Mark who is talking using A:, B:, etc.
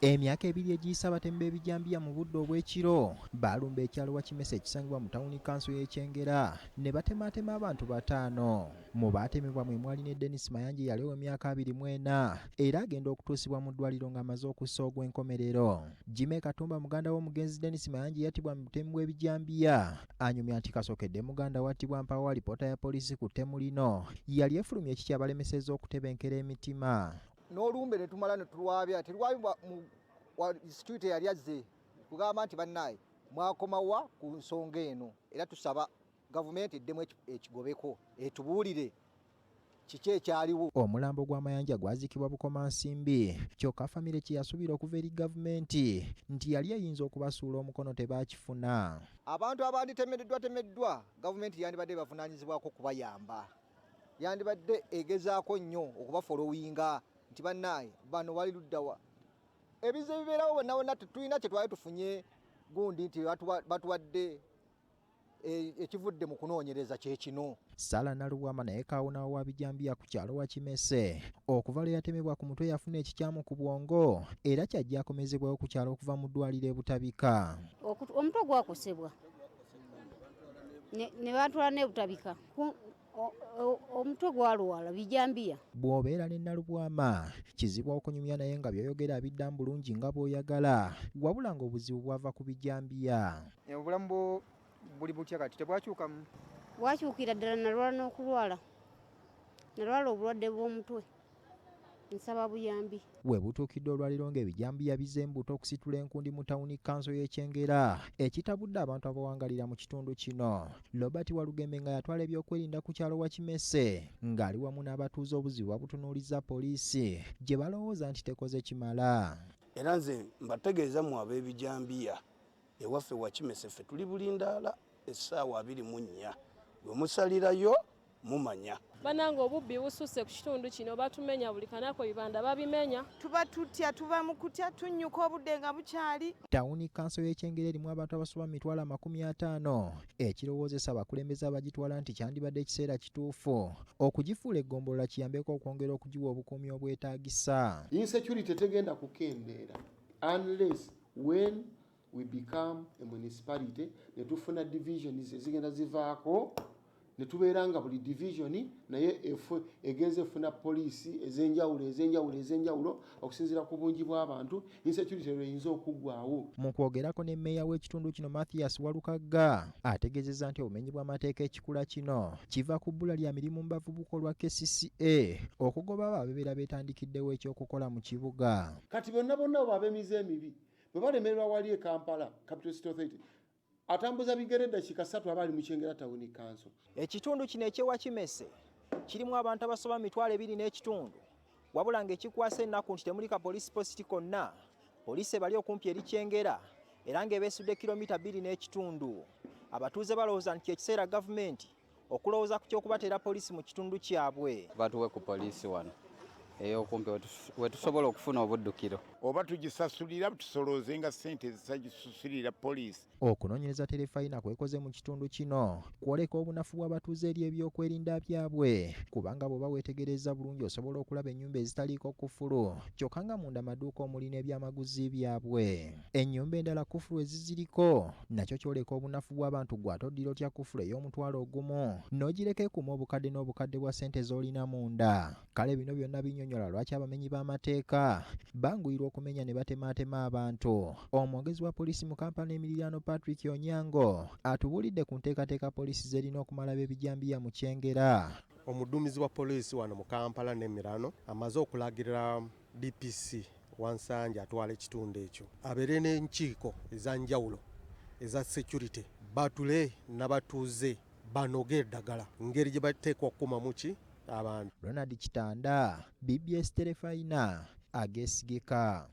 A: Emyaka 2 egiyise, abatemi b'ebijambiya mu budde obw'ekiro baalumba ekyalo Wakimese ekisangibwa mu tawuni kanso y'e Kyengera ne batemaatema abantu 5. Mu baatemebwa mwe mwali ne Denis Mayanja eyali ow'emyaka 24 era agenda okutuusibwa mu ddwaliro ng'amaze okussa ogw'enkomerero. Jime Katumba, muganda w'omugenzi Denis Mayanja yattibwa mu butemi bw'ebijambiya, anyumya nti kasookedde muganda wattibwa mpawo alipoota ya poliisi ku ttemu lino yali efulumya ekikyabalemesezza okutebenkera emitima.
B: N'olumbe ne tumala ne tulwabya, terwabibwa mu security yali azze kugamba nti bannaaye mwakomawa ku nsonga eno. Era tusaba gavumenti eddemu ekigobeko, etubuulire kiki ekyaliwo.
A: Omulambo gw'Amayanja gwaziikibwa Bukomansimbi, kyokka famire kye yasuubira okuva eri gavumenti nti yali eyinza okubasuula omukono tebaakifuna.
B: Abantu abanditemeddwa temeddwa, gavumenti yandibadde bavunaanyizibwako okubayamba, yandibadde egezaako nnyo okubafollowinga nti bannaaye bano bali luddawa. Ebizibu bibeerawo bonna bonna, tetulina kye twali tufunye gundi nti batuwadde ekivudde mu kunoonyereza kyekino.
A: Sala Nalubwama naye kaawonawo wa bijambiya ku kyalo Wakimese. Okuva lwe yatemebwa ku mutwe yafuna ekikyamu ku bwongo era kyajja akomezebwawo ku kyalo okuva mu ddwaliro e Butabika.
C: Omutwe gwakosebwa ne bantwala ne Butabika. Omutwe gwalwala bijambiya.
A: Bw'obeera ne Nalubwama kizibu okunyumya naye nga by'oyogera abiddamu bulungi nga bw'oyagala, wabula ng'obuzibu bwava ku bijambiya.
D: Obulamu bwo buli butya kati? Tebwakyukamu?
C: Bwakyukira ddala. Nalwala n'okulwala, nalwala obulwadde bw'omutwe. Nsaba buyambi.
A: We butuukidde olwaliro ng'ebijambiya bizze embuto okusitula enkundi mu tawuni kanso y'e Kyengera, ekitabudde abantu abawangalira mu kitundu kino. Robert Walugembe nga yatwala ebyokwerinda ku kyalo Wakimese ng'ali wamu n'abatuuze, obuzibu babutunuulizza poliisi gye balowooza nti tekoze kimala.
E: Era nze mbategeeza mu ab'ebijambiya ewaffe Wakimese, ffe tuli bulindaala essaawa 24. Bwe musalirayo mumanya.
F: Banange, obubbi bususse ku kitundu kino. Batumenya buli kanaku, ebibanda babimenya.
G: Tuba tutya, tuba mu kutya, tunnyuka obudde nga bukyali.
A: Tawuni kanso y'e Kyengera erimu abantu abasoba mu 500,000, ekirowoozesa abakulembeze abagitwala nti kyandibadde ekiseera kituufu okugifuula eggombolola kiyambeko okwongera okugiwa obukuumi obwetaagisa.
H: Insecurity tegenda kukendeera unless when we become a municipality, ne tufuna divisions ezigenda zivaako, ne tubeera nga buli division naye egenza efuna poliisi ez'enjawulo, ez'enjawulo, ez'enjawulo okusinziira ku bungi bw'abantu. Insecurity lweyinza okuggwawo.
A: Mu kwogerako ne mmeeya w'ekitundu kino Mathias Walukagga, ategeezezza nti obumenyi bw'amateeka ekikula kino kiva ku bbula lya mirimu mu bavubuka olwa KCCA okugoba abo ababeera beetandikiddewo ekyokukola mu kibuga.
H: Kati bonna bonna abo ab'emize emibi bwe balemererwa wali e Kampala Capital City Authority, atambuza bigere eddakiika 3 aba ali mu Kyengera Town Council.
A: Ekitundu kino eky'e Wakimese kirimu abantu abasoba 25,000, wabula ng'ekikwasa ennaku nti temuli ka police post konna. Poliisi ebali okumpi eri Kyengera era ng'ebeesudde kilomita 2.5. Abatuuze balowooza nti ekiseera gavumenti okulowooza ku ky'okubateera poliisi mu kitundu kyabwe.
I: Batuwe ku poliisi wano ey'okumpi wetusobola okufuna obuddukiro.
J: Oba tugisasulira, tusoloozenga ssente ezisagisusulira poliisi.
A: Okunoonyereza Terefayina kwekoze mu kitundu kino kwoleka obunafu bw'abatuuze eri ebyokwerinda byabwe, kubanga bw'oba weetegereza bulungi osobola okulaba ennyumba ezitaliiko kufulu kyokka nga munda maduuka omuli n'ebyamaguzi byabwe. Ennyumba endala kufulu eziziriko, nakyo kyoleka obunafu bw'abantu. Gwe ate oddira otya kufulu ey'omutwalo 1 n'ogireka ekuuma obukadde n'obukadde bwa ssente z'olina munda? Kale bino byonna binnyonnyola lwaki abamenyi b'amateeka banguyirwa okumenya ne batemaatema abantu. Omwogezi wa poliisi mu Kampala n'emiriraano, Patrick Onyango, atubuulidde ku nteekateeka poliisi z'erina okumala b'ebijambiya mu Kyengera.
K: Omuduumizi wa poliisi wano mu Kampala n'emiriraano amaze okulagirira DPC Wansanja atwala ekitundu ekyo abeere n'enkiiko ez'enjawulo eza security, batule n'abatuuze banoge eddagala ngeri gye bateekwa okukuumamu ki abantu.
A: Ronald Kitanda, BBS Terefayina, ageesigika.